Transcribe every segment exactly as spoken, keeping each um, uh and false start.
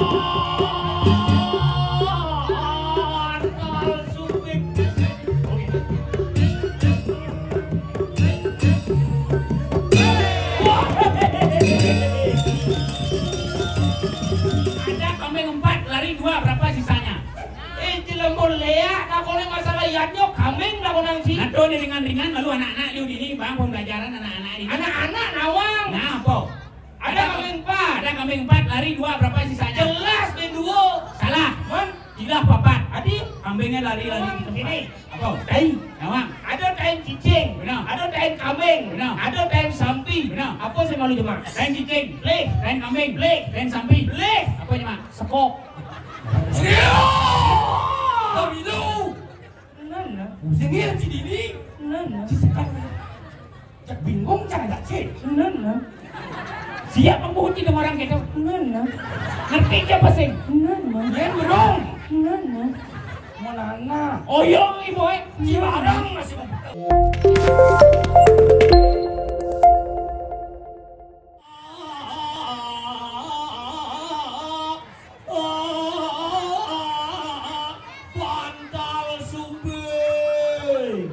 Ada kambing empat, lari dua, berapa sisanya? Eh, jelema lea, tak boleh masalah yatnya, kambing tak boleh sih. Nah, tuh, ini ringan-ringan, lalu anak-anak liu dini, bang, pembelajaran anak-anak ini. Anak-anak nawang. Nah, apa? Ada kambing empat. Ada kambing empat, lari dua, berapa sisanya? Jelas, bin dua. Salah. Mon? Tiga, papat. Adi? Kambingnya lari, lari. Nawang, sini. Apa? Tain. Nawang. Ada tain cicing. Benar. Ada tain kambing. Benar. Ada tain sampi. Benar. Apa saya malu cuma? Tain cicing. Leh. Tain kambing. Leh. Tain sampi. Leh. Apa cuma? Sekok. Siap! Kami tahu. Nana. Sini yang si Dini. Nana. Si Sekar. Cak bingung, cak ada cek. Nana. Siap pembuhut itu orang gitu. Nana. Ngerti siapa sih? Nana. Dia berong. Nana. Mau nana. Oh iya, ibu eh. Cilarang masih mau. Bantal Sumbing.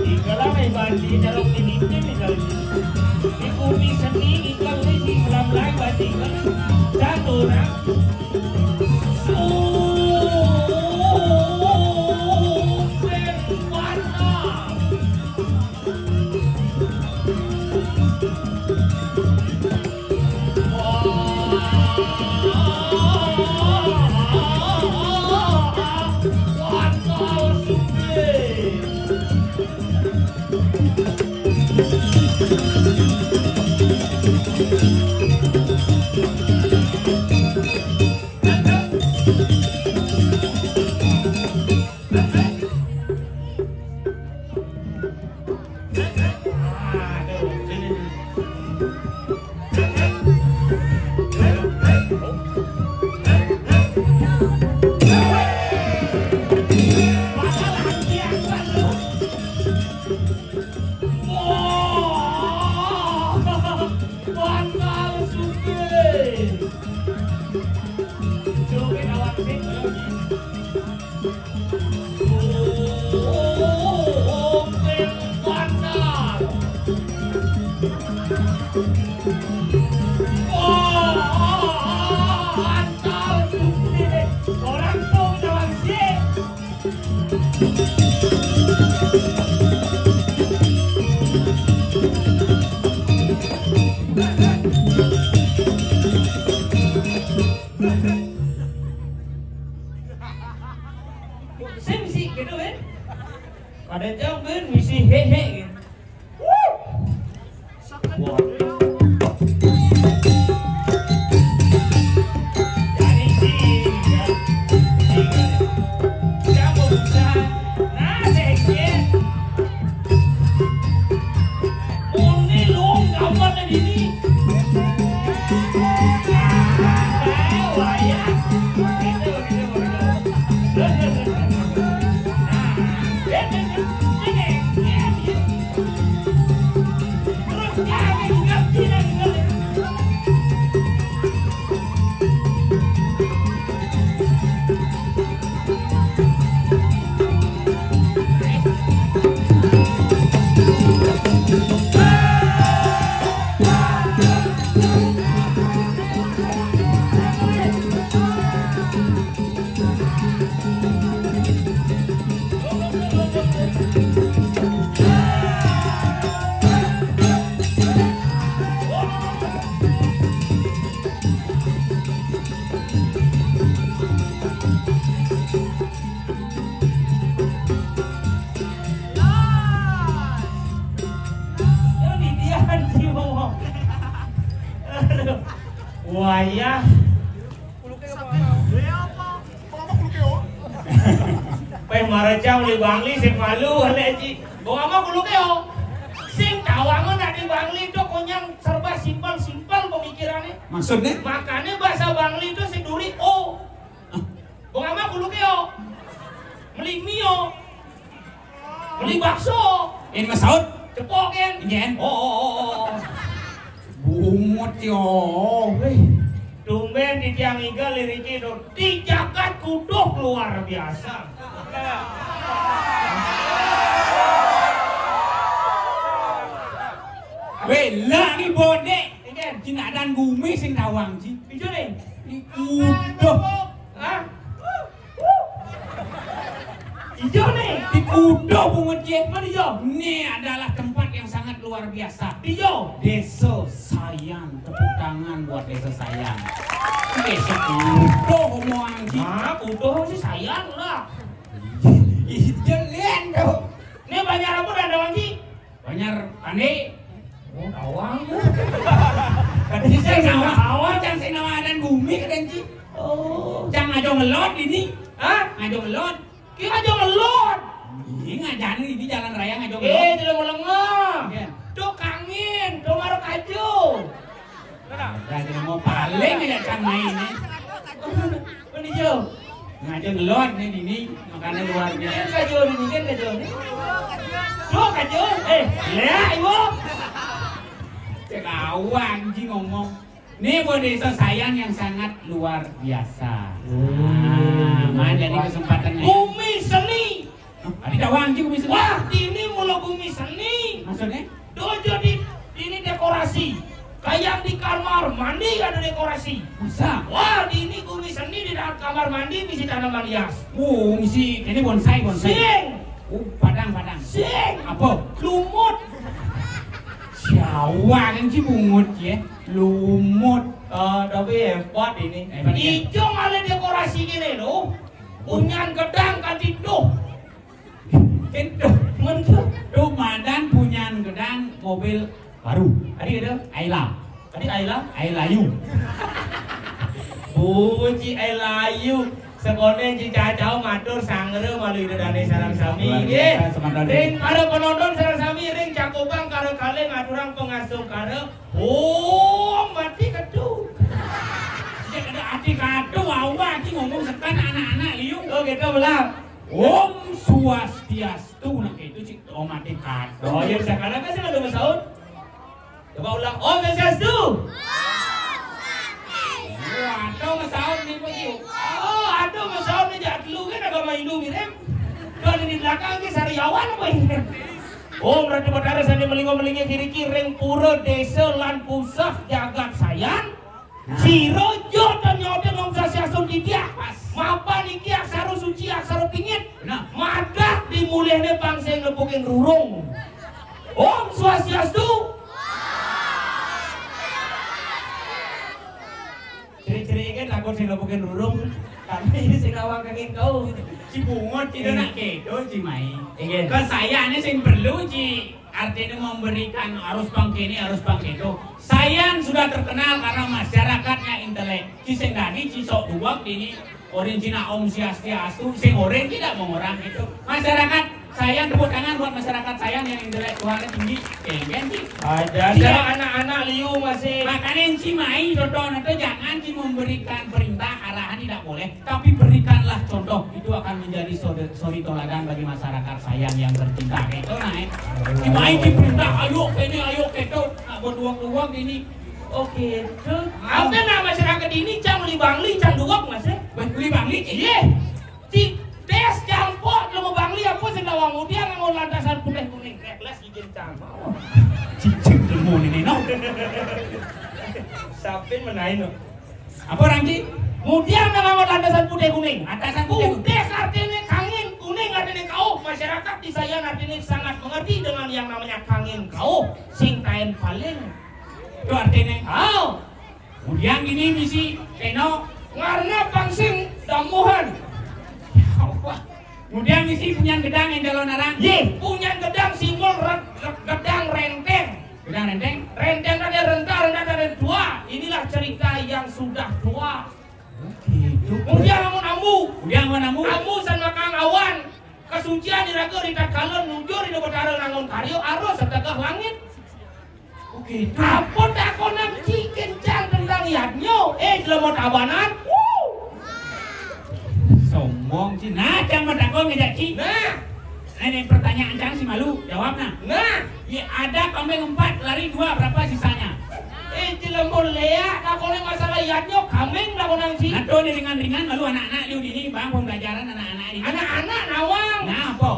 Ikalah mai bandi dalam ini, ini kali. Di bumi seni, ikal ini selam lai bandi kan. Jatuh nak. Sumpah. Wah, Bantal Sumbing. Joget awak sing. Oh, Bantal. Wah, Bantal Sumbing. Orang tuh jalan sih. Sing sih gitu, eh. Pada jam kan misi hehe gitu. Iya. Peh mara cang beli Bangli sing malu ale Ji. Bang Ama kuluke yo. Sing tawang nak di Bangli to konyang serba simpel-simpel pemikirannya. Maksudnya? Makanya bahasa Bangli to sing duri o. Bang Ama kuluke yo. Beli mie yo. Beli bakso. In masaut. Cepok kan? Yen. Oh, oh, oh, oh. Bungut yo. Weh, tumben di tiang iga liriki do. Di jagat kuduh luar biasa. Weh, lah ni bodek. Ingen. Cina dan gumi sing tawang ji. Ijo nih. Di kuduh. Hah? Ijo nih. Di kuduh bungut ji. Mana ijo? Ini adalah tempat yang sangat luar biasa. Ijo. Desa Sayan, tepuk tangan buat Desa Sayan. Desa kuduh omongan ji. Nah, kuduh si Sayan lah. Ijo lian tuh. Ini banyak apa dan dawan ji? Banyak Pandi. Oh, tawang. Bisa sama awal cang sing nama adan gumi kadang ji. Oh. Cang ngajo ngelot ini. Hah? Ngajo ngelot. Ki ngajo ngelot. Ini ngajan ini jalan raya ngajo ngelot. Eh, tidak mau lengah. Iya. Tuh kangin, tuh marok aja. Dah, jadi mau paling aja cang main nih. Mana ijo? Ngajo ngelot nih dini, makanya luar biasa. Kan kajo dini, kan kajo nih. Tuh kajo, eh, lihat ibu. Cek awak anjing ngomong. Ini buat Desa Sayan yang sangat luar biasa. Hmm. Nah, mana jadi kesempatan nih. Bumi seni. Tadi tawang ji gumi seni. Wah, ini mula gumi seni. Maksudnya? Dojo di ini dekorasi. Kayak di kamar mandi ada dekorasi. Masa? Wah, di ini gumi seni di dalam kamar mandi misi tanaman hias. Oh, misi ini bonsai, bonsai. Sing. Oh, padang, padang. Sing. Apa? Lumut. Siawa kan si bungut ya. Lumut. Eh, tapi hebat ini. Hebat, ya? Ijo malah dekorasi gini loh. Punyan gedang kan itu. Itu. Mentu. Tuh madan punyan gedang mobil baru. Tadi ada Ayla. Tadi Ayla? Ayla Yu. Puji Ayla Yu. Sekone ji cacau matur sangre malu ida dane sarang sami. Luar biasa, nggih. Semanten. Ring para penonton sarang sami, ring cakobang karo kalih ngaturang pengasuh karo. Oh, mati ketu. Sejak ada ati kado, wawa, ati ngomong setan anak-anak liu. Oh, gitu belah. Om Swastiastu, nah itu cik, oh mati kado. Oh, ya sekarang kan sih ada masaut. Coba ulang, Om Swastiastu. Waduh, masaut nih, Pak Yu. Oh, aduh, masaut nih, jak lu kan agama Hindu mirip. Kalau di belakang ki sariawan apa ini? Om Ratu Batara sandi melingo melingi kiriki ring pura desa lan pusah jagat Sayan. Sira jo to nyoten Om Swastiastu titiak. Pas. Mapan iki aksara suci, aksara pingit. Nah. Madak di mulihne pang sing nepukin rurung. Om Swastiastu. Cerik-cerik kan takut sing nepukin rurung. Tapi ini sing awak kenging kau. Ci bungut, ci nak kedo, ci mai. Iya. Kesayane sing perlu, ci. Artinya memberikan harus bang kene, harus bang kedo. Sayan sudah terkenal karena masyarakatnya intelek. Ci sing dadi, ci sok duwek ini. Orang Cina Om Swastiastu, sing orang tidak mau orang gitu. Masyarakat Sayan, tepuk tangan buat masyarakat Sayan yang intelektualnya tinggi. Pengen sih. Ada, ada. Iya. Anak-anak liu masih. Makanya yang si mai, Dodo, nanti jangan si memberikan perintah, arahan tidak boleh. Tapi berikanlah contoh. Itu akan menjadi sode-, suri toladan bagi masyarakat Sayan yang tercinta. Gitu, nah, eh. Si mai si perintah, ayo kene, ayo keto. Nak buat uang-uang ini. Oke, itu. Apa nama masyarakat ini? Cang beli bangli, cang duwek, Mas, ya? Buat beli bangli, Ci? Iya. Ci, des campur, lu mau bangli apa sih, nawang mudia nganggo lantasan putih kuning. Nekles izin cang. Cicing ilmu ini, no. Sapin menain, no. Apa orang, Ci? Mudia nganggo lantasan putih kuning. Lantasan putih kuning. Putih artinya kangin, kuning artinya kauh. Masyarakat di Sayan artinya sangat mengerti dengan yang namanya kangin kauh. Sing kain paling. Itu artinya. Au. Kemudian ini misi keno ngarna pangsing damuhan. Ya Allah. Kemudian misi punyan gedang yang calon arang. Ye, punyan gedang simbol re-, re-, gedang renteng. Udah renteng? Renteng ada rentah, rentah ada tua. Inilah cerita yang sudah tua. Gitu. Kemudian amun ambu. Kemudian amun ambu. Ambu san makan awan. Kasucian diraga rita kala nujur Ida Batara nangun karya arus setegah langit. Oke, apa takonan ci kencang tentang yadnya? Eh, jelema tabanan. Wuh. Sombong ci. Nah, cang mau takon ngajak ci. Nah. Nah, ini pertanyaan cang si malu. Jawab nah. Nah. Ya, ada kambing empat, lari dua, berapa sisanya? Eh, jelema lea, takonan masalah yadnya, kambing takonan ci. Nah, tuh, ini ringan-ringan, lalu anak-anak liu dini, bang, pembelajaran anak-anak ini. Anak-anak nawang. Nah, apa?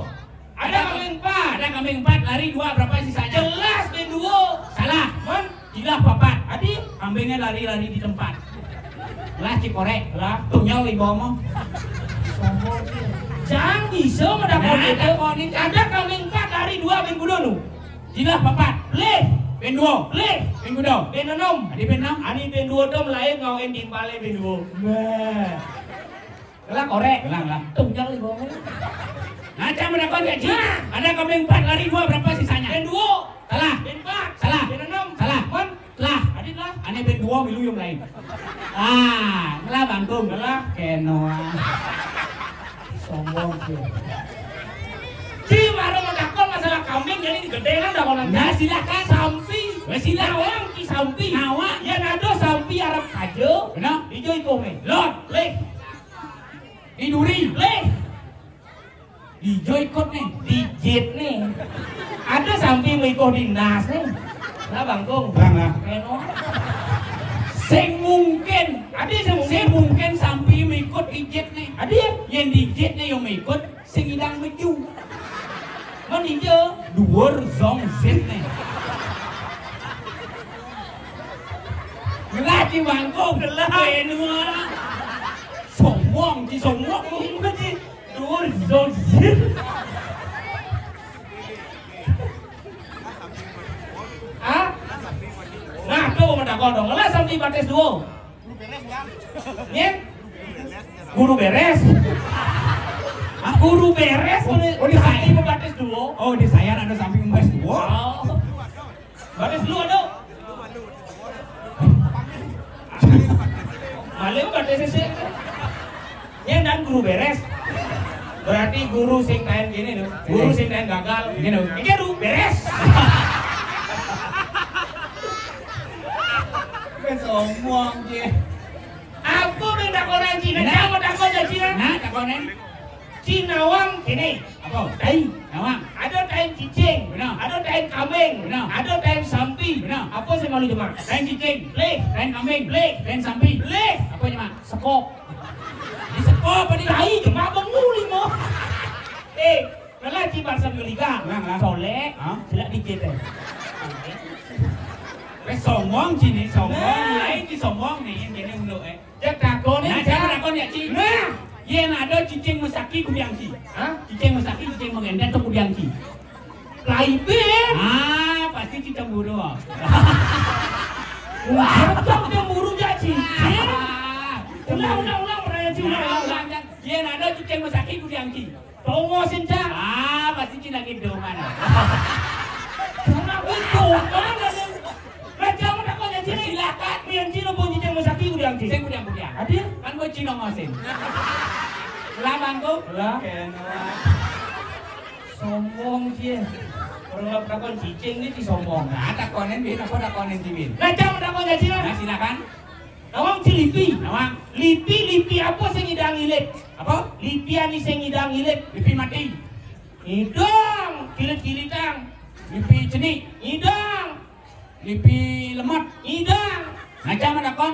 Ada kambing empat. Ada kambing empat, lari dua, berapa sisanya? Jelas, bin dua. Salah. Mon? Jelas papat. Adi? Kambingnya lari-lari di tempat. Lah, cikorek. Lah. Tunyal di bawah. Jangan bisa mendapat. Nah, itu. Ada kambing empat, lari dua, bin kuda nu. Jelas papat. Lih. Bin dua. Lih. Bin kuda. Bin enam. Adi bin enam. Ani bin dua tu melain ngau en timpale bin dua. Bah. Gelang korek. Gelang, gelang. Tunggal di bawah. Nah, cang mendapat gaji. Nah. Ada kambing empat, lari dua, berapa sisanya? Bin dua. Salah. Bin empat. Salah. Bin enam. Salah. Mon. Salah. Adit lah. Ane bin dua, milu yang lain. Ah, ngelah bangkung. Ngelah. Kenoa. Sombong sih. Ci, baru mendapat masalah kambing, jadi digedekan dah orang. Nah, silakan. Sampi. Ya, silakan. Nawang ki sampi. Nawang. Ya, nado sampi Arab aja. Benar. Hijau ikome. Lot. Leh. Di duri. Leh. Di joikot nih. Di jit nih. Ada sampi mengikut di nas nih. Lah bangkung. Bang lah. Keno. Sing mungkin. Ada sing mungkin. Sing mungkin sampi mengikut di jit nih. Ada ya? Yang di jit nih yang mengikut sing idang beju. Mending je. Duur zong zit nih. Gelah di bangkung. Gelah. Benua. Sombong, di sombong. Ini berarti Duur zong zit. Hah? Nah, tuh, mata kodong. Lah, sampai batis dua. Nyen? Guru beres. Ah, guru beres. Oh, oh, di saya. Sampai batis dua. Oh, di saya ada sampai batis dua. Oh. Batis lu ada. Malu batis sih. Nyen dan guru beres. Berarti guru sing taen gini tuh. Guru sing taen gagal. Gini tuh. Ini tuh beres. Wes omong je. Apa yang takonan Cina? Nah. Jangan takon aja Cina. Nah, takonan. Ci nawang kene. Apa? Tai. Nawang. Ada tai cicing. Benar. Ada tai kambing. Benar. Ada tai sampi. Benar. Apa sih malu cuma? Tai cicing. Leh. Tai kambing. Leh. Tai sampi. Leh. Apa cuma? Sekop. Di sekop apa di? Tai cuma benguli mo. Eh, kalau ci bahasa Meliga. Nah, nah. Solek. Hah? Selak dikit eh. Wes sombong sini, sombong. Nah. Lain di sombong nih, ini unduk eh. Cek takon. Nah, cek takon ya, Ci. Nah. Yen ada cicing mesaki kudiang Ci. Hah? Cicing mesaki, cicing mengendet tu kudiang Ci. Laibin. Ah, pasti Ci cemburu. Wah, cemburu ja cicing. Ah. Ulang, ulang, ulang, pertanyaan Ci, ulang, ulang, ulang. Yen ada cicing mesaki kudiang Ci. Tongosin, Cak. Ah, pasti Cina gitu mana. Cina gitu mana? Lah, jangan takut ya, Cina. Silakan. Mian Cina pun cicing mesaki kudiang Ci. Sing kudiang-kudiang. Adil? Kan gua Cina ngosin. Lah, bangku. Lah. Sombong Ci. Orang lap takon cicing ni di sombong. Nah, takonin bin, apa takonin Ci bin? Lah, jangan takut ya, Cina. Nah, silakan. Nawang Ci lipi. Nawang. Lipi, lipi apa sing idang ilit? Apa? Lipi ani sing idang ilit. Lipi mati. Idang, kilit-kilitang. Lipi cenik. Idang. Lipi lemot. Idang. Ngacang menakon.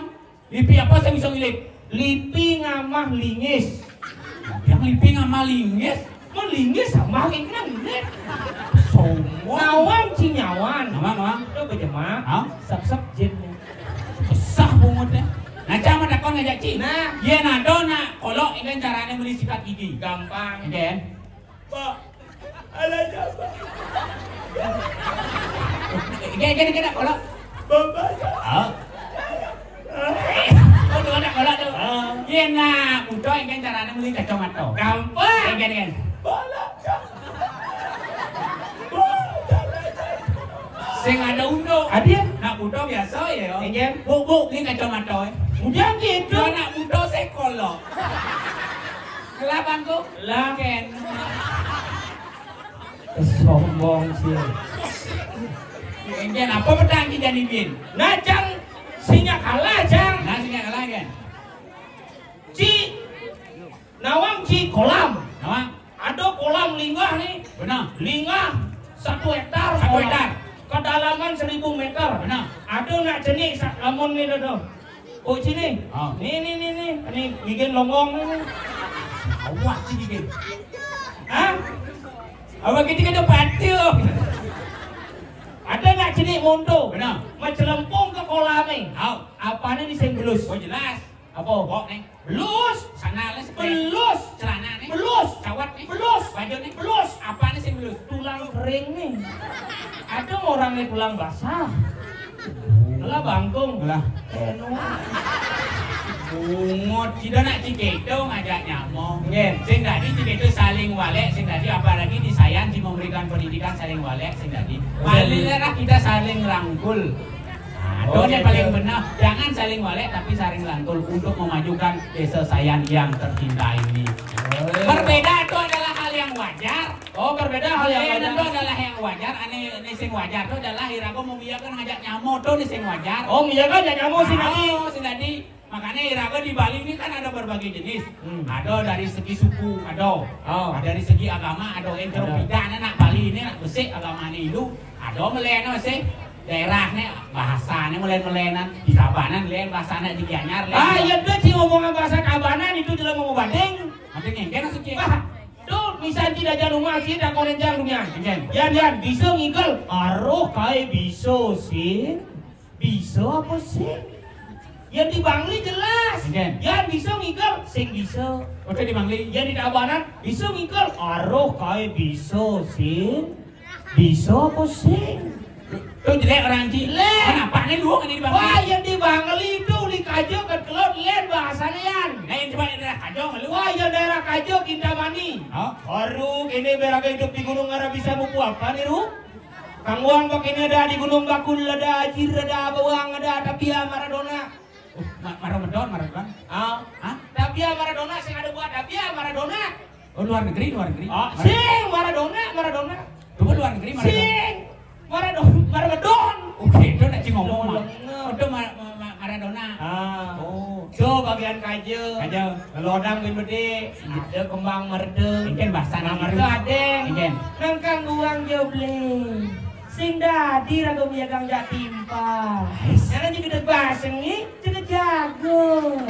Lipi apa sing iso ilit? Lipi ngamah lingis. Yang lipi ngamah lingis? Mun lingis sama kayak kena lingis. Sombong. Nawang Ci nyawan. Nawang, nawang. Itu berjemaah. Hah? Sep-sep jin. Sah pungut deh. Nah, cang menakon ngajak Ci. Nah. Yen ada nak kolok, ingin caranya beli sikat gigi. Gampang. Ingin. Pak, alah siapa? Ingin, ingin, ingin nak kolok. Bapak. Ah. Oh, dua nak kolok tu. Ah. Yen nak muda, ingin caranya beli kacamata. Gampang. Ingin, ingin. Bola. Bola. Sing ada untung. Adil. Nak buta biasa ya. Inggih. Bu, bu, ini kacamata, eh. Udah gitu. Yo, nak buta sekolah. Kelabang kok. Lah. Ken. Sombong sih. Inggih, apa petang ki jani bin? Nah, Cang, sinya kalah, Cang. Nah, sinya kalah, kan? Ci, nawang ci kolam. Nawang. Ada kolam linggah nih. Benar. Linggah satu hektar. Satu kolam. Hektar. Kedalaman seribu meter. Benar. Ada nak cenik sa-, lamun nih, dodo. Oh, sini. Ah. Nih, nih, nih, nih. Nih, gigin longgong nih, nih. Awak sih gigin. Hah? Apa kita kena patuh? Ada nak cenik monto? Benar. Macelempung ke kolam nih. Au. Apanya nih sing belus? Oh, jelas. Apa? Bok nih. Belus. Sana les. Belus. Celana nih. Belus. Cawat nih. Belus. Baju nih. Belus. Apa nih sing belus? Tulang kering nih. Ada orang nih tulang basah. Lah bangkung. Lah. Eno. Bungut. Sida nak ciketo ngajak nyamong. Nggih. Sing tadi ciketo saling walek, sing tadi apalagi di Sayan di memberikan pendidikan saling walek, sing tadi. Betul. Marilah kita saling rangkul. Nah, itu yang paling benar. Jangan saling walek, tapi saling rangkul untuk memajukan desa Sayan yang tercinta ini. Betul. Berbeda itu adalah hal yang wajar. Oh, berbeda hal yang wajar. Itu adalah yang wajar. Ane, ane sing wajar itu adalah iraga mau biarkan ngajak nyamo itu nih sing wajar. Oh, biarkan ngajak nyamo sing tadi. Oh, sing tadi. Makanya iraga di Bali ini kan ada berbagai jenis. Hmm. Ada dari segi suku, ada. Oh. Ada dari segi agama, ada. Yang terpidana nak Bali ini nak besik agamanya itu. Ada melena sih. Daerahnya bahasanya melen-melenan, di Tabanan lain bahasanya, di Gianyar lain. Ah, iya, dia sih ngomongan bahasa Tabanan itu dalam ngomong badeng. Badeng yang kena sih. Wah, tuh, misal tidak jangan rumah sih, tak koren jangan dunia. Iya. Yan, yan, bisa ngigel, aroh kae bisa sih. Bisa apa sih? Yang di Bangli jelas. Nggih. Yang bisa ngigel, sing bisa. Oke, di Bangli. Yang di Tabanan, bisa ngigel, aroh kae bisa sing. Bisa apa sing? Tuh jelek orang Cili. Jelek. Kenapa nih lu kan di Bangli? Wah, yang di Bangli itu dikajo ke kelot len bahasanya, Yan. Nah, yang coba daerah Kajo, lu. Wah, yang daerah Kajo, Kintamani. Oh. Baru ini beragam hidup di gunung, arah bisa buku apa nih, Ru? Kang Wang, bak ini ada di Gunung Bakul, ada Ajir, ada Bawang, ada Tapia Maradona. Oh, Ma-, Maradona, Maradona. Ah. Hah? Tapia Maradona, sing ada buat Tapia Maradona. Oh, luar negeri, luar negeri. Ah, Mar- sing Maradona, Maradona. Coba luar negeri, Maradona. Sing Maradona, Maradona. Oke, itu nak sing ngomong, Mak. Bener. Itu Ma-, Ma-, Ma-, Maradona. Ah. Oh. So, bagian kaja. Kaja. Lodang bin bede, ada kembang merda. Mungkin bahasa. Kembang merda ada. Mungkin. Nang Kang Uang Joble. Sing dadi raga miagang jak timpal. Jangan juga deg baseng ni, juga jago.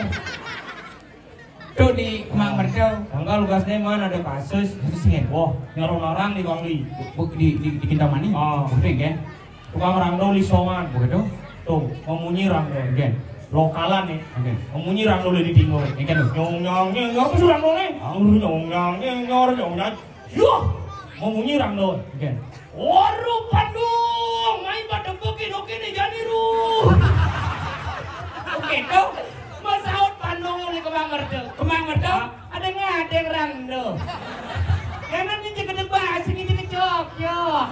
Tuh di kembang merda. Tanggal lugasnya mana ada kasus? Itu sih, wah, nyaron orang di Bangli. Bu, di, di, di Kintamani? Oh. Oke, kan? Tukang rangdo lisongan. Begitu? Tuh, memunyi rangdo. Oke. Lokalan nih. Oke. Memunyi rangdo di tinggal. Oke, tuh. Nyong, nyong, nyong, nyong, apa sih rangdo nih? Nyong, nyong, nyong, nyong, nyong, nyong. Yuh, memunyi rangdo. Oke. Waru pandung, main pada bukin, oke nih jadi ru. Oke, tuh. Masaut pandung yang di kembang merda. Kembang merda? Hah? Ada ngadeng rangdo. Karena ni jaga debas, ni jaga cok, cok.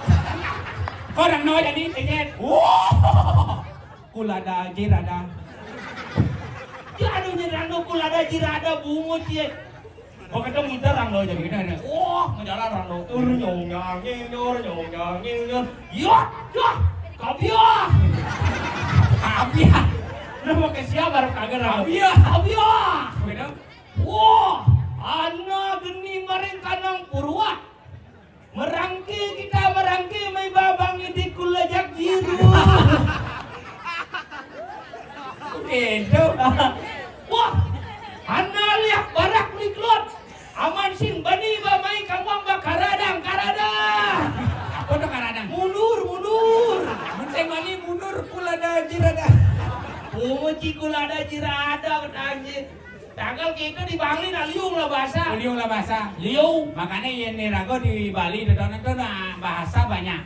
Kau rangdo jadi? Ingat. Wah. Kulada, jirada. Ya, aduh, ni rangdo kulada, jirada, bungut, ye. Kau kata muter rangdo jadi. Wah, menjalan rangdo. Ur nyong nyang nying nyor, nyong nyang nying nyor. Yot, yot. Kabiah. Kabiah. Lu pakai siapa, baru kagak rangdo? Kabiah. Kabiah. Begitu. Wah, ana geni maring kanang purwa. Merangki kita merangki, mai babang idik kulajak jiru. Gitu. Wah, ana liak barak niklot. Aman sing bani ba mai kamuang ba karadang, karadang. Apa tu karadang? Mundur, mundur. Mun sing bani mundur, kulada jirada. Punguci kulada jirada, bertanya. Tanggal kita di Bangli nak liung lah bahasa. Oh, liung lah bahasa. Liung. Makanya yang nirago di Bali, dodonan tu nah bahasa banyak.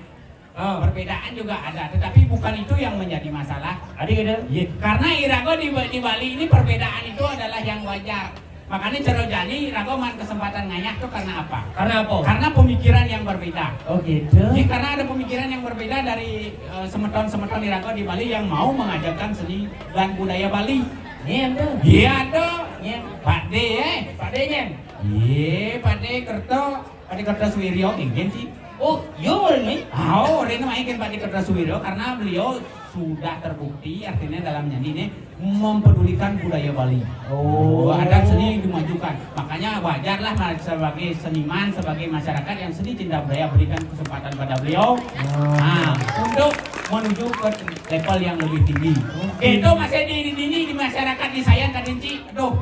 Oh. Perbedaan juga ada, tetapi bukan itu yang menjadi masalah. Ada gitu? Iya, karena irago di, di Bali ini perbedaan itu adalah yang wajar. Makanya cara jani raga maan kesempatan ngayah tuh karena apa? Karena apa? Karena pemikiran yang berbeda. Oh gitu. Jadi karena ada pemikiran yang berbeda dari eh, semeton-semeton di raga di Bali yang mau mengajarkan seni dan budaya Bali. Iya tuh. Iya tuh. Iya. Pak D eh. Pak D nya. Iya, Pak D Kerto, Pak D Kerto Suwiryo, ingin sih. Oh, yo orang ini. Oh, orang ini main Pak D Kerto Suwiryo karena beliau sudah terbukti artinya dalam nyanyi ini mempedulikan budaya Bali. Oh. Adat seni dimajukan. Makanya wajarlah sebagai seniman, sebagai masyarakat yang seni cinta budaya berikan kesempatan pada beliau. Oh. Nah, untuk menuju ke level yang lebih tinggi. Oke. Itu masih di, di, di, di masyarakat di Sayan tadi Ci. Aduh.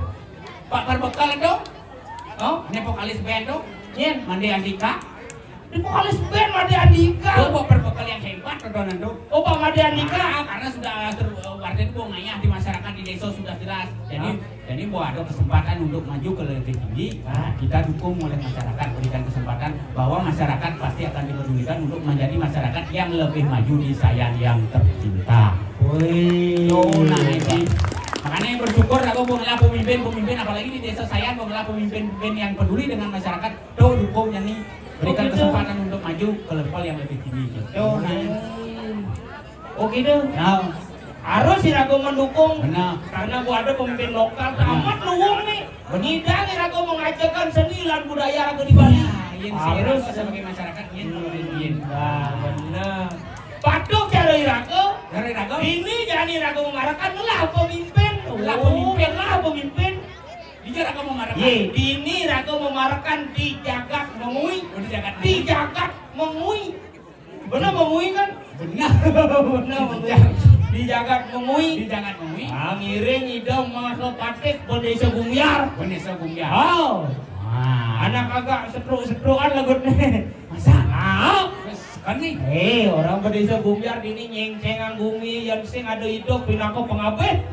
Pak Perbekel tuh. Oh, ini vokalis band tuh. Iya. Mandi Andika. Di vokalis band Made Andika. Itu Pak Perbekel yang hebat tuh Donan tuh. Oh, Pak Made Andika. Ah, karena sudah ter, artinya itu ngayah di masyarakat di desa sudah jelas. Jadi jadi bahwa ada kesempatan untuk maju ke lebih tinggi, nah, kita dukung oleh masyarakat, berikan kesempatan bahwa masyarakat pasti akan dipedulikan untuk menjadi masyarakat yang lebih maju di Sayan yang tercinta. Wih. Yo, nah, ini. Makanya bersyukur aku mengelah pemimpin-pemimpin, apalagi di desa Sayan mengelah pemimpin-pemimpin yang peduli dengan masyarakat. Tuh dukung yang nih berikan kesempatan untuk maju ke level yang lebih tinggi. Tuh, nah. Oh gitu. Ya. Harus si raga mendukung. Benar. Karena gua ada pemimpin lokal tamat luwung nih. Benar. Nyidang raga mengajarkan seni dan budaya raga di Bali. Ya, iya, harus sebagai masyarakat iya. Nah, benar. Patuh cara iraga. Cara iraga. Ini jani raga memarakan lah pemimpin. Lah pemimpin. Lah pemimpin. Di raga memarakan. Ye, dini raga memarakan di jagat Mengui. Oh, di jagat Mengui. Di jagat Mengui. Benar Mengui kan? Benar. Benar Mengui. Di jagat Mengui. Di jagat Mengui. Ah, ngiring ida masuk patik bendesa Gumbiar. Bendesa Gumbiar. Oh. Wah. Anak agak setruk-setrukan lagu nih. Masa? Ah. Terus kan nih. Eh, orang bendesa Gumbiar dini nyengcengan gumi yang sing ada hidup pinaka pengabeh.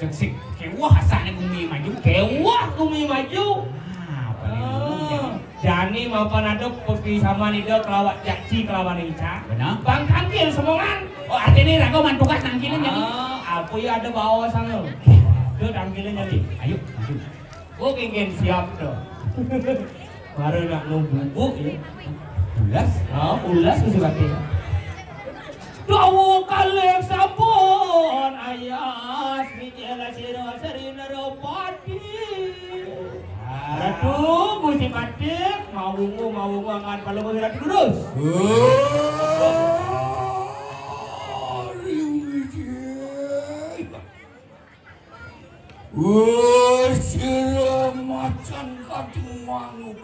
Cek sik kewah asaknya gumi maju. Kewah gumi maju. Ah, paling ah. Jani mapan ada kopi sama nih dok kelawat jaci kelawan ica. Benar. Bang tangkil semongan. Oh, artinya raga mantukas tangkilnya jadi. Ah, apa ya ada bawa sana. Tuh tangkilnya jadi. Ayo, maju. Oh, geng-geng siap tuh. Baru nak nunggu ya. Ulas? Ah, ulas mesti pakai. Dawa kalih sampun ayas mijil sira seri nerepati. Ratu Gusti Patik, mawungu, mawungu angkat palungguh Ratu Durus. Oh, sira macan kadung manuk.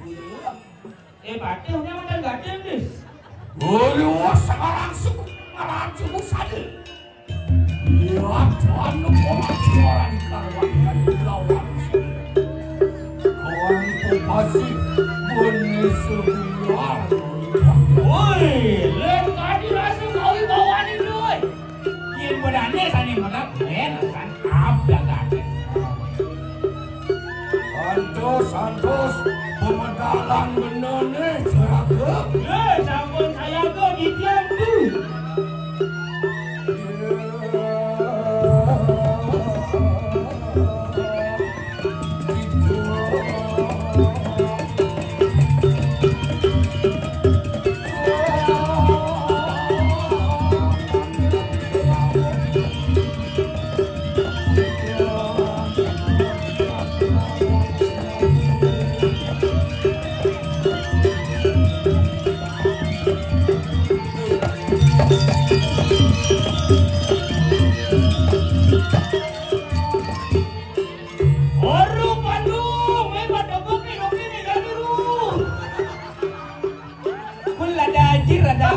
Eh, patih, nya macan gading, Dis. Ulus sekarang suku, ngalahan suku sadil. Iya, tuan orang orang karuan dan lawan sini. Kawan pasti bone sebiar. Woi, lek tadi rasa kau bawa ni, Doi. Yen berani sani mata, yen kan abda gadis. Antos, antos, pemedalan benone seragam. Eh, sampun saya ke Didian tu. Oru Bandung, mai pada bukit oke nih dari lu. Pun lada anjir ada.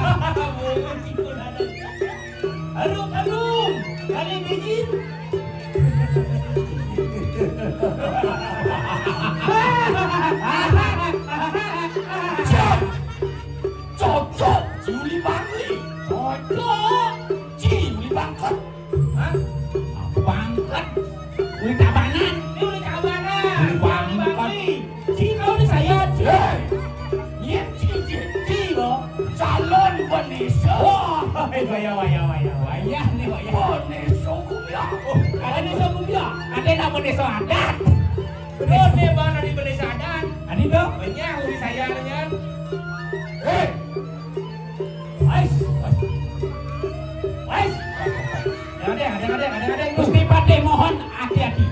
Aduh, aduh, kali anjir. Cocok, Juli Bangli. Cocok, Juli Bangkot. Hah? Bangkot. Uli Tabanan. Ini Uli Tabanan. Uli Bangkot. Cina udah saya. Hei, nyet cincin. Cina. Calon Vanessa. Wah, wayah, wayah, wayah, wayah nih, wayah. Vanessa Gumya. Oh, ada Vanessa Gumya. Ada nak Vanessa adat. Itu benyang uri saya nanya. Hei. Wais. Wais. Ada, ada, ada, ada, ada. Gusti Patih mohon hati-hati.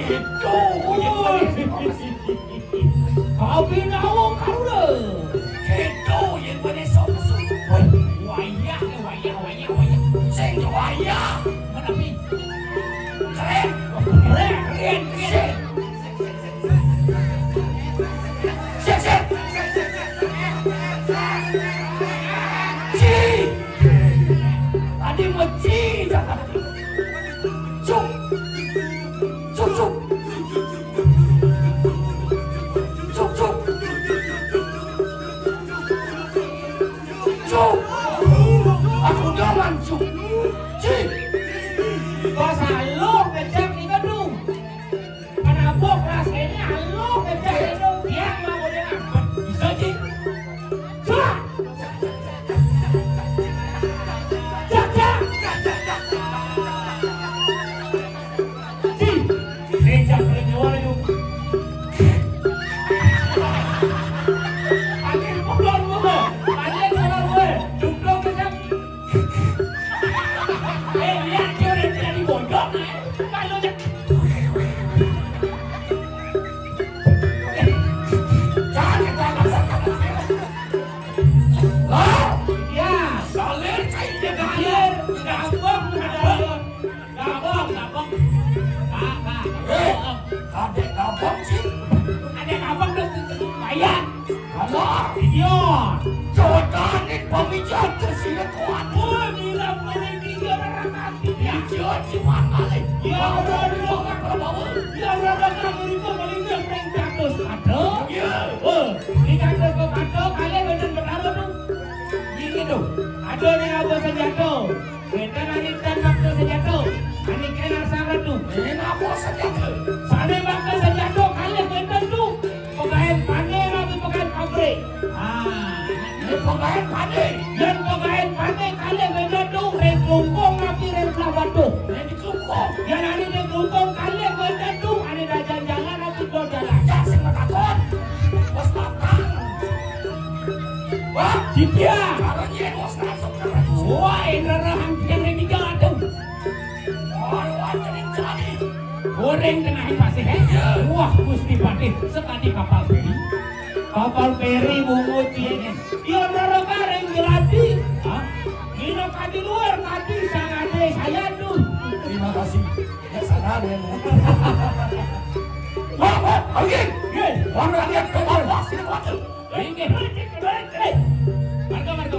Itu, Kabinawa Karuna. Kéto yén bené sok-sok. Woi, wayah, wayah, wayah, wayah. Sing wayah. Menepi. Keren. Keren, keren, keren. Sing. Sing, sing. Ci. Tadi meci jangan. Cuk. Cuk, cuk. Cuk, cuk. Cuk. Aku jangan, cuk. Cik. Bos halus, kejam ni gaduh. Kenapa kelas ini halus, kejam ni gaduh? Biar lah boleh lah. Bisa, Cik. Cuk. Cak, cak. Ci, rejak rejak orang tu. Panggil pukul dua. Panggil pukul dua. Jumpa macam. Eh, lihat dia orang tidak dibojok, eh. Kalau dia Jangan kita masak. Ah, ya, salir saya salir. Gampang, gampang. Gampang, gampang. Kakak. Eh, adek gampang sih. Adek gampang tu bayar. Alah. Iya. Jodoh ni pemijat ke sini kuat. Oh, gila, paling gila, rata. Iya, cuma kali. Ya, udah, udah, udah. Ya, udah, udah, udah, udah, udah, udah, udah, udah. Ada? Iya. Oh, di kantor kau kata, kalian bener bertaruh tu. Gini tu. Ada ni apa senjata? Kita nari tembak tu senjata. Ani kena sangat tu. Ini apa senjata? Sana bakal senjata, kalian bener tu. Pegawai panen atau pegawai pabrik? Ah, ini pegawai panen. Yang pegawai panen, kalian bener tu. Rek lungkung tapi rek belah batu. Rek Lungkung. Yang ada di Lungkung kali yang berjatuh, ada dah jalan-jalan, ada dua jalan. Ya, sing takut. Bos matang. Wah. Sikia. Kalau dia bos masuk ke wah, ini rahang yang ada tiga tu. Wah, wah, jadi jadi. Goreng tengah pasir, eh? Ya. Wah, Gusti Patih, sekali kapal feri. Kapal feri bungut ini. Dia neraka yang gratis. Hah? Dina ka di luar, ka di sang ade saya tu. Terima kasih. Ya, salah dia. Wah, wah, Augin. Ye. Wah, rakyat ke bawah, sini kuat. Inggih. Marga, marga, marga.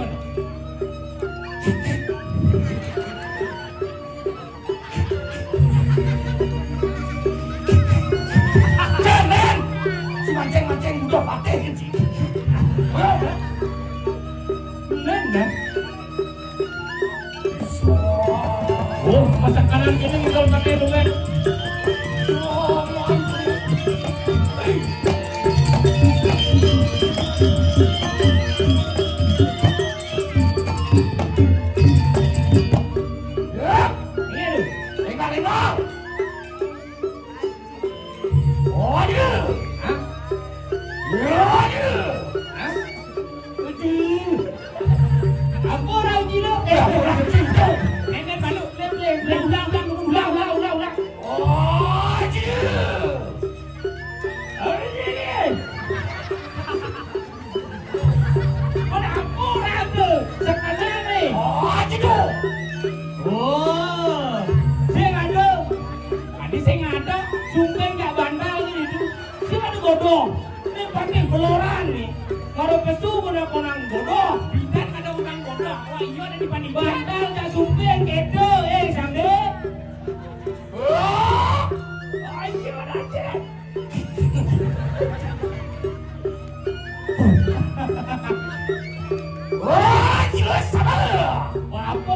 Jangan. Si mancing-mancing budak patih kan si. Bener, kan? Oh, masak kanan kiri, kita pakai dulu, kan? Ya, iya, tuh. Tinggal, tinggal. Oh, iya. Hah? Ya, iya. Hah? Uji. Apa orang uji tu? Eh, apa orang uji tu? Nenek balok, lem, lem, lem, ulang, ulang, ulang, ulang, ulang, ulang. Oh, iya. Uji. Ada apa orang tu? Sekarang ni. Oh, aja tu. Oh, sing ada. Tadi sing ada, sumping jak bandar ni tu. Sing ada godong. Ni pakai beloran ni. Kalau pesu guna konang godong. Bidan ada konang godong. Wah, iya ada di Paniban. Bandar jak sumping gitu, eh, sambil. Oh, iya ada. Wah, jelas sabar. Apa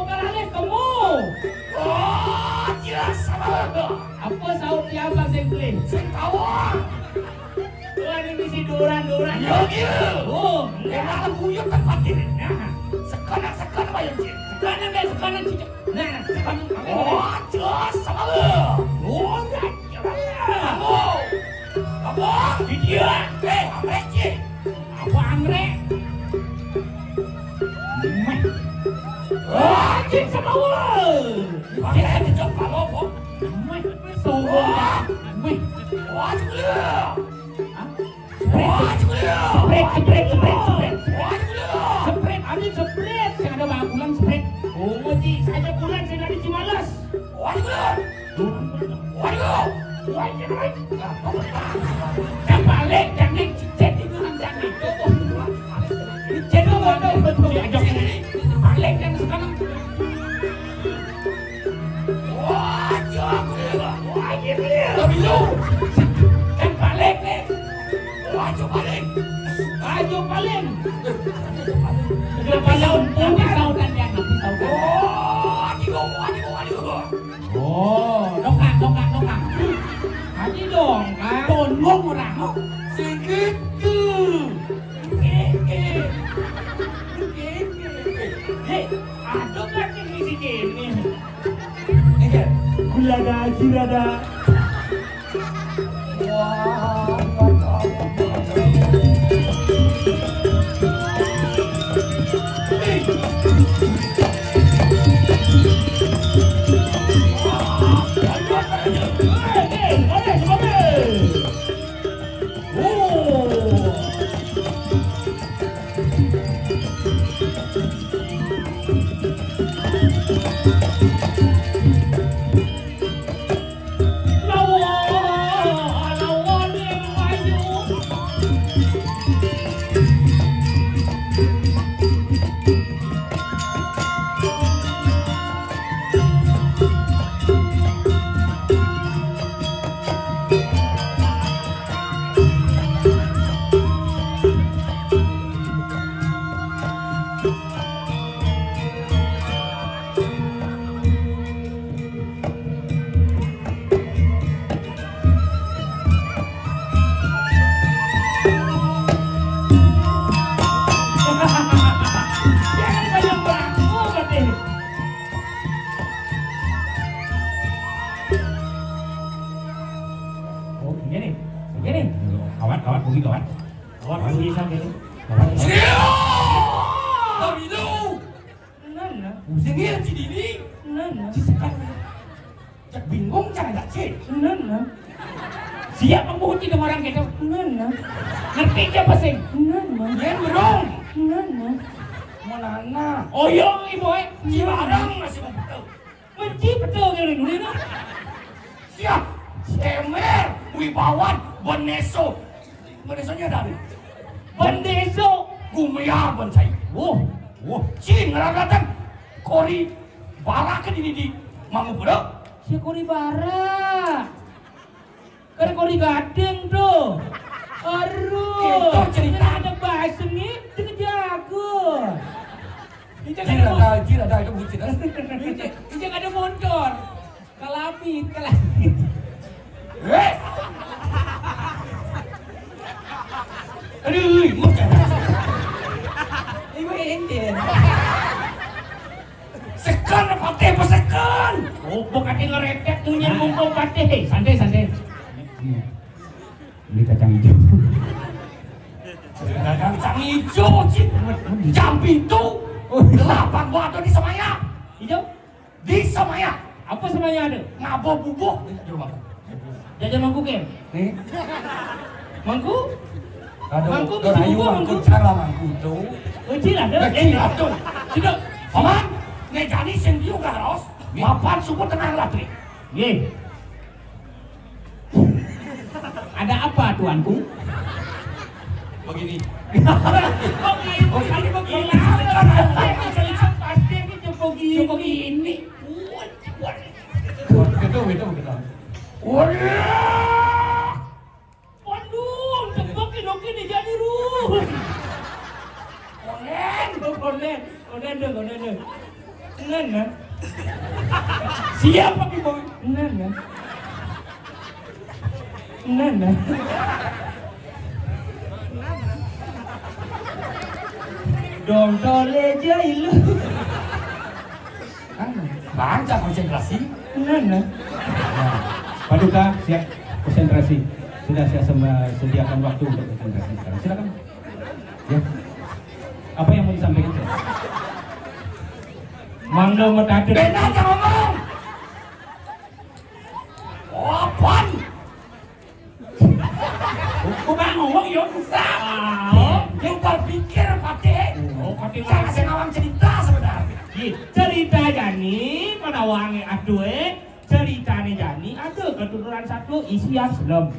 Apa saut piambak sing pelih? Sing tawang. Wah, ini misi doran-doran. Iya, iya. Oh, ya, malah buyut tempat ini. Nah, sekarang-sekarang bayar, Cik. Sekarang deh, sekarang, Cik. Nah, sekarang. Oh, jos sama lu. Oh, enggak. Kamu. Kamu. Di dia. Eh, apa, Cik? Apa, Andre? Meh. Wah, Cik sama lu. Pakai aja, Cok, kalau kok. Meh, sombong. Meh. Wah, Cik. Hah? Wah, Cik. Sprint, sprint, sprint, sprint. Wah, Cik. Sprint, aduh, sprint. Yang ada Bang Bulan sprint. Oh, Cik, saya Bulan, saya dari Cimalas. Wah, Cik. Wah, Cik. Wah, Cik. Kan balik, jangan cicit itu, jangan itu. Cicit itu, betul, betul. Balik, jangan sekarang. Wah, jago nih, Bang. Wah, gitu ya. Tapi lu, kan balik nih. Wah, coba balik. Ayo, paling. Kenapa daun? Tapi sautan dia, tapi sautan. Oh, aduh, aduh, aduh. Oh, dongkak, dongkak, dongkak. Aji dongkak. Tongong orang. Segitu. Oke, oke. Oke, oke. Hei, ada kacang di sini. Iya, gula ada, jira ada. Wah, nggak tahu. Wah, lanjut, lanjut. Eh, eh, boleh, boleh. Oh. Oh, gini nih. Gini nih. Kawan, kawan, bumi kawan. Kawan, bumi sampai ini. Kawan. Siap! Tahu itu. Nana. Sing ngirit si Dini. Nana. Si Sekar. Cek bingung cara gak, Cik? Nana. Siap membuci dengan orang gitu. Nana. Ngerti siapa sih? Nana. Yen belum. Nana. Mau nana. Oh, iya, Ibu, eh. Cibarang masih mau betul. Menci betul gitu dulu, nah. Siap. Semer, Wibawan, Beneso. Benesonya dari. Bendeso. Gumea bonsai. Wah, wah. Cing, datang. Kori bara ke dini di Mangupura. Si Kori bara. Kan Kori gading tuh. Aduh. Itu cerita. Kan ada basengnya, itu jago. Itu kan ada mo-, jira, ada, itu bucin. Itu, itu kan ada motor. Kalabit, kalabit. Eh! Aduh, mau jangan. Ibu Indin. Sekan apa teh, apa sekan? Oh, bukan dia ngeretek tuh, nyambung ke patih. Santai, santai. Iya. Beli kacang hijau. Kacang hijau, Cik. Jam pintu. Oh. Delapan buah atau di semaya. Hijau? Di semaya. Apa semaya ada? Ngabo bubuh. Di rumah. Jajan mangkuk ya? Nih. Mangkuk? Aduh, mangkuk, ayu, mangkuk, cara mangkuk itu. Kecil ada? Kecil ada. Sudah. Paman, nih jadi sing diu garos. Mapan suku tengah latri. Nggih. Ada apa, Tuanku? Begini. Kok kayak, kok kayak begini? Pasti ini coba gini. Coba gini. Betul, betul, betul. Waduh! Waduh, tebak ini jadi, Rul. Konen. Oh, konen. Konen deh, konen deh. Nana. Siap, Pak Ibu. Nana. Nana. Dong tole jailu. Lancar konsentrasi. Nana. Nah, Paduka siap konsentrasi. Sudah saya sem- sediakan waktu untuk konsentrasi sekarang. Silakan. Ya. Apa yang mau disampaikan? Mangga metatu. Benar ngomong. Apaan? Aku bang ngomong yo usah. Oh, yang berpikir pakai. Oh, pakai. Jangan saya ngawang cerita sebenarnya. Cerita jani pada wangi aduh eh. Ceritane jani ada keturunan satu isian selem.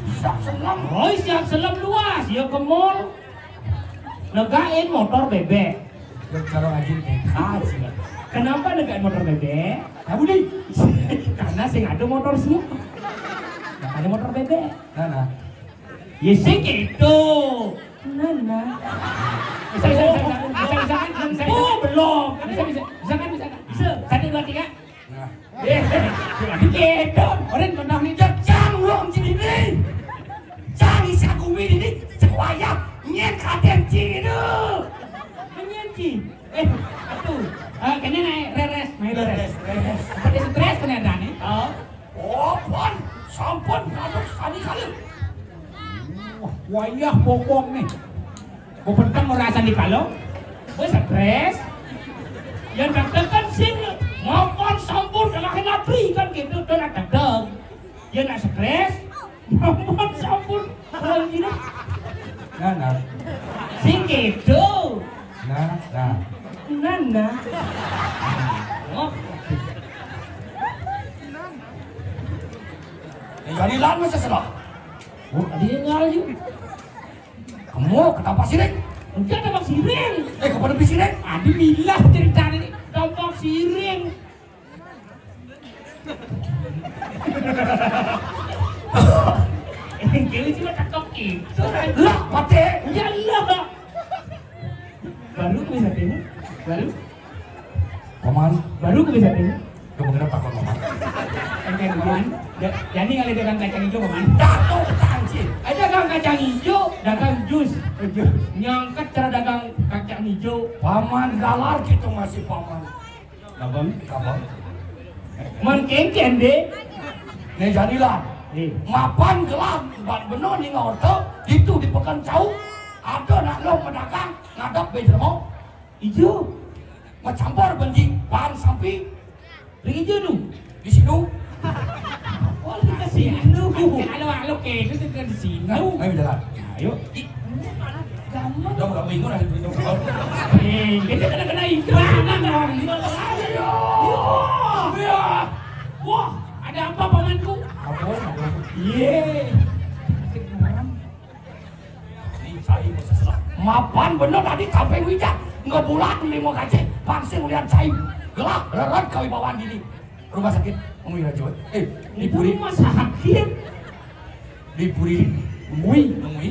Isian selem. Oh, isian selem luas ya ke mall. Negain motor bebek. Cara rajin T K sih. Kenapa negain motor bebek? Kamu nih. Karena sing ada motor sih. Nah, ada motor bebek. Nah, nah. Ya sing gitu. Nah, nah. Bisa, bisa, bisa, bisa, bisa, bisa, bisa, bisa. Oh, belum. Bisa, bisa, bisa kan, bisa kan? Bisa. Satu, dua, tiga. Nah. Eh, gitu. Orang pernah nih, Cang, wong sini nih. Cang, isa kumi ini, cek wayah, nyen katen cini. Nyen ci. Eh, aduh. Eh, kene naik reres, naik reres. Reres, reres. Seperti stres kena ada nih. Oh. Oh, pon, sampun, aduh, tadi kali. Wah, wayah bokong nih. Bepenteng ora asal dikalo. Wis stres. Yen deg-degan sing ngomong sampun dalahe latri kan gitu to nak deg-deg. Yen nak stres, ngomong sampun. Kalau gini. Nah, nah. Sing gitu. Nah, nah. Nah, nah. Oh. Yang jani lan mesti salah. Oh, dia ngal juga. Kamu ketapa siring? Enggak ada siring. Eh, kapan lebih siring? Adi milah ceritanya nih. Tampak siring. Ini cuma cakep gitu. Lah, pate. Ya Allah. Baru bisa ini. Baru. Paman. Baru bisa ini. Kamu kenapa kok, Paman? Oke, Paman. Ja- Jadi kalau dagang kacang hijau, Paman. Jatuh ke tanci. Aja dagang kacang hijau, dagang jus. Jus. Nyangkat cara dagang kacang hijau. Paman galar gitu masih, Paman. Abang, abang. Man kengken deh. Nih jadilah. Nih. Mapan gelam ban beno ning orto itu di Pekan Cau. Ada nak lo pedagang ngadap bejermo. Ijo. Macampur benji bahan sampi. Ring ijo nu. Di sinu. Oh, di sinu. Halo, halo, ke itu ke di sinu. Nah, ayo jalan. Ayo. Gampang. Udah, udah bingung lah, bingung. Eh, kita kena kena iklan. Ayo. Iya. Wah, ada apa pamanku? Apa? Iya. Mapan bener tadi kape wijak ngebulat lima kace pangsing ulian cai gelap reret kawibawaan dini rumah sakit ngui rajo eh di puri rumah sakit di puri ngui ngui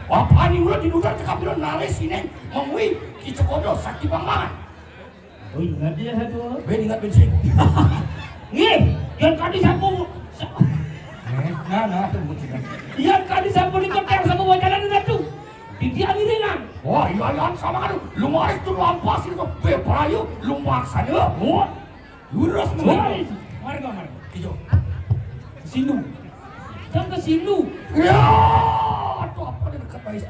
apa ni ulah di duda cekap dulu naris ini ngui kicekodo sakti bang mangan. Oh, ingat dia satu. Ben ingat bensin. Nggih, yang kadi sapu. Eh, nah, nah, aku buat sini. Yang kadi sapu di kepeng sama wajalan udah tuh. Di dia ngiringan. Wah, iya iya sama kan. Lu maris tuh lampas itu. Be perayu, lu maksa dia. Wah. Lurus tuh. Wah, marga marga. Ijo. Sinu. Kan ke sinu. Ya, tuh apa dia dekat baik.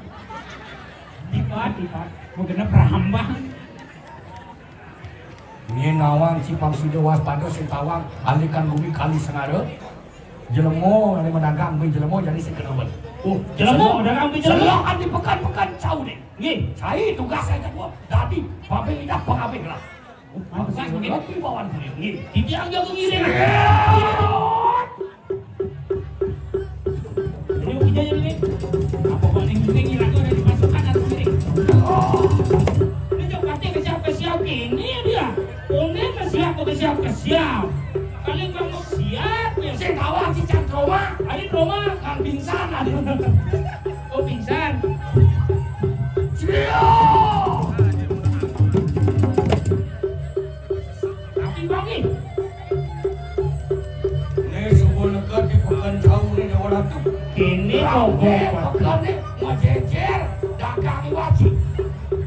Dipat, dipat. Mau genep rambang. Yen nawang cipang sida waspada sing tawang alikan bumi kali sengara. Jelema ane madagang bin jelema jani sing kena ben. Oh, jelema madagang bin jelema. Selokan di pekan-pekan cau deh. Nggih, cai tugas saya gua. Dadi pabrik lidah pengabrik lah. Oh, pantes mungkin. Lagi bawaan beliau. Nggih, titiang jago ngiring. Ini ujiannya ini. Apa paling penting ngira tuh ada di pasukan atau sini? Ini jauh pasti ke siapa siapa ini dia. Ini ke siapa ke siapa ke siapa. Kalian kamu siap ya? Saya bawa si Cak Roma. Ayo Roma. Kang pingsan ada. Oh pingsan. Siap. Tapi bagi. Nih subuh nekar di pekan jauh nih. Oke, pegone ngejejer dagang wajib.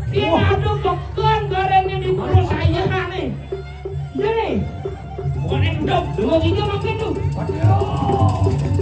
Ini aduh peken gorengnya di perut saya nih. Iya nih. Bukan yang dok, dua tiga makin tuh. Waduh.